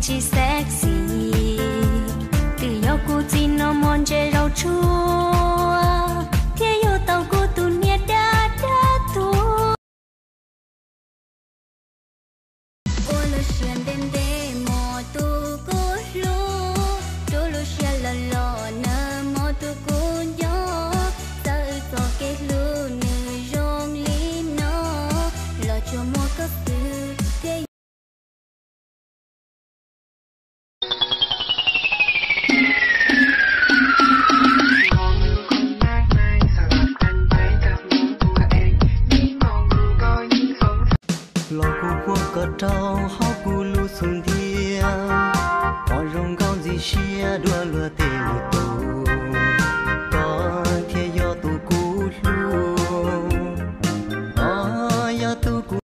Tsis sexy, twb yog kuv txiv no muaj ntses zaub tsuag, thiaj yug tau kuv tus niam dab dab tuag. Ua lub siab ntev ntev muaj tus kuv hlub, rau lub siab loj loj nawb muaj tus kuv nco, txawm wb txoj kev hlub nws zoo li no, los tsuas muaj koj xwb thiaj Los kuv muab koj rau hauv kuv lub xub ntiag, pom zoo nkauj ntxim siab dua luag tej lwm tus, koj thiaj yog tus kuv hlub, koj yog tus kuv.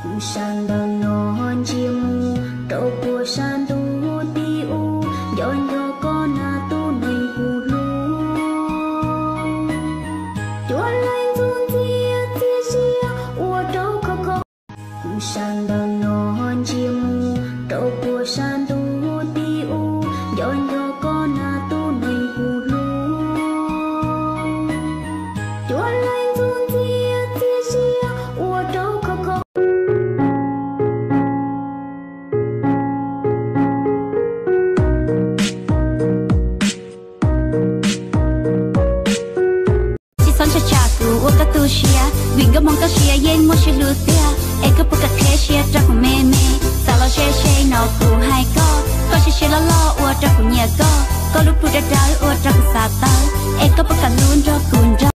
Kuv sab nraud no ntsia mus rau puag sab ntuj tim ub, nco nco koj na tus neeg kuv hlub, cuab leej ntxuav ntxias txias sia ua rau khov kho. Kuv sab nraud no ntsia mus rau puag sab ntuj tim ub, nco nco koj na tus neeg kuv hlub, cuab leej ntxuav ntxias txias sia ua rau khov kho. Tsis txhob ntshai tsam kuv ua koj tu siab, vim nkauj Hmoob koj siab yeej muaj sij hlub tiag. Es koj puas kam qhib siab rau kuv me me? Xav los ze ze no kuv hais koj, koj siab siab loj loj ua rau kuv nyiam koj, koj lub plhu dawb dawb ua rau kuv xav tawv. Es koj puas kam hlub nrog kuv nrog?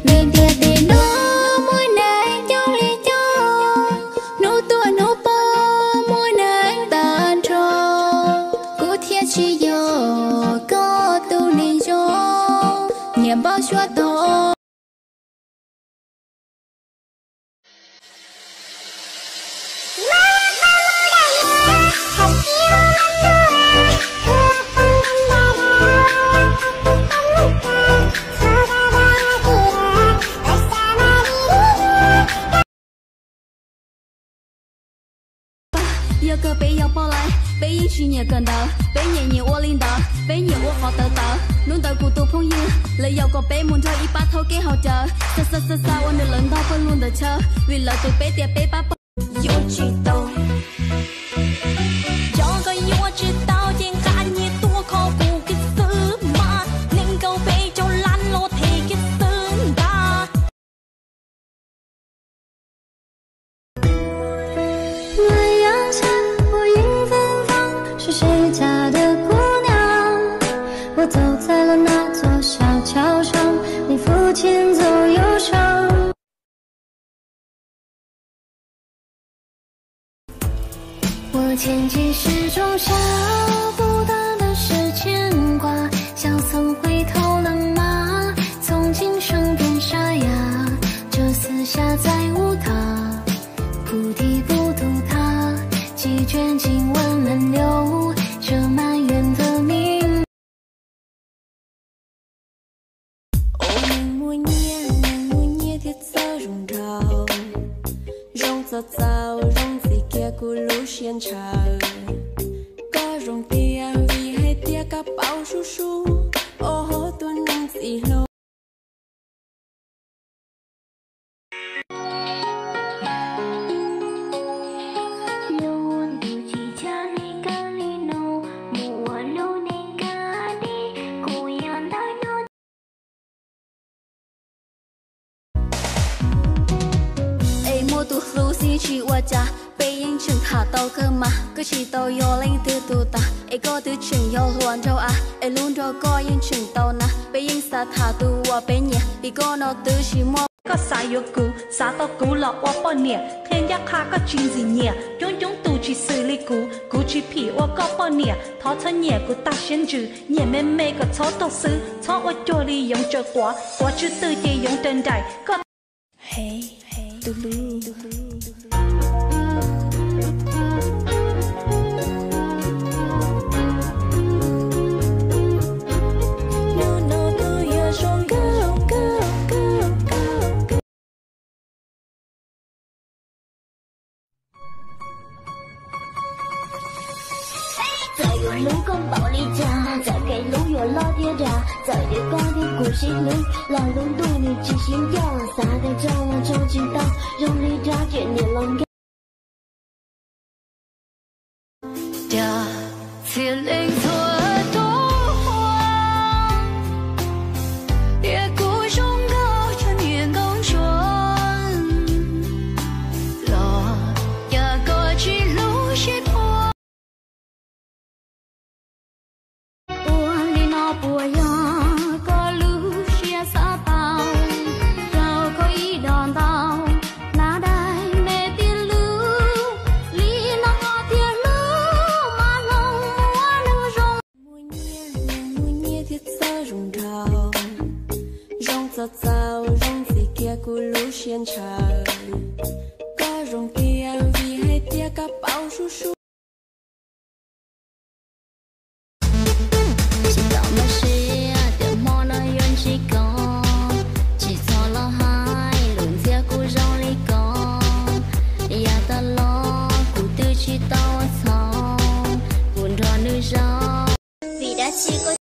Nws tias tej no muaj neeg coob li coob, hnub tuaj hnub poob muaj neeg tag nrho, kuv thiaj tsis yog koj tus neeg zoo, nyiam npau suav tog. Yog kawg peb yog poj laib, peb yeej tsis nyiam kawm ntawv, peb nyiam nyiam ua li ntawd, peb nyiam ua qhov tawv tawv. Hnub ntawd kuv tus phooj ywg lawv yaum kom peb mus nrog ib pab thauj kev haus cawv, xa xa xa xa ua nws lawv ntog pawg lug ntawm chaw, vim lawv tus peb tias peb pab pawg yuav tsis tau. Yog koj yuav tsis tau ces nqa nyias tuaj kho kuv kiag xwb mas, nees nkaum peb caug lab los them kiag xwb ntag. Ua neeg muaj nyiaj, neeg muaj nyiaj thiaj txawj zoo nraug, zoo txaus txaus zoo ntxim kiag kuv lub siab ntshaw. Koj zoo tiag vim hais tias koj paub sub sub, o ho tus neeg ntxim hlub. Es muaj tus hlub xwb tsis ua cas, peb yeej tseem tham tau kawg mas. Koj tsis tau yog leej twg tus tas, es koj twb tseem yog hluas nraug av, es hlub nrog koj yeej tseem tau na. Peb yeej xav tham tus uas peb nyiam, vim koj no twb tsis muaj. Koj xav yuav kuv, xav tau kuv los ua poj niam, qhia ncaj qha koj tsis ntxim nyiam. Coob coob tus tsis xws li kuv, kuv tsis phim ua koj poj niam. Thov txhob nyiam kuv tag siab ntsws, nyiam me me kom txhob tuag xwb. Txhob ua cuag li yoov tsaws quav, quav tsw twj ces yoov raws nraim. Koj Hlub koj npaum li cas, txawm kev hlub yuav loj thiab dav, txawm tias koj thiab kuv sib hlub, los lub ntuj nws tsis sib ncaj, xav tias tso los tso tsis tau, zoo li rab riam niam los nkag. Cas txhia leej txhua tus ua, tias kuv zoo nkauj tshaj niam nkauj ntsuag, los cas koj tsis hlub sib puag. Ua li no puas yog koj lub siab xav tau, rau koj ib dos ntau, hnav dais me tiag lub, li no koj thiaj hlub mas hloov ua neeg zoo. Muaj nyiaj, muaj nyiaj thiab txawj zoo nraug, zoo txaus txaus, zoo ntxim kiag kuv lub siab ntshaw. Koj zoo tiag vim hais tias koj paub sub sub. Tsis txhob mob siab tias hmo no yuav ntsib koj, tsis txhob los hais lus ntxias kuv zoo li koj, yav tas los kuv twb tsis tau ua txhaum, kuv nrog nws zoo. Vim dab tsi koj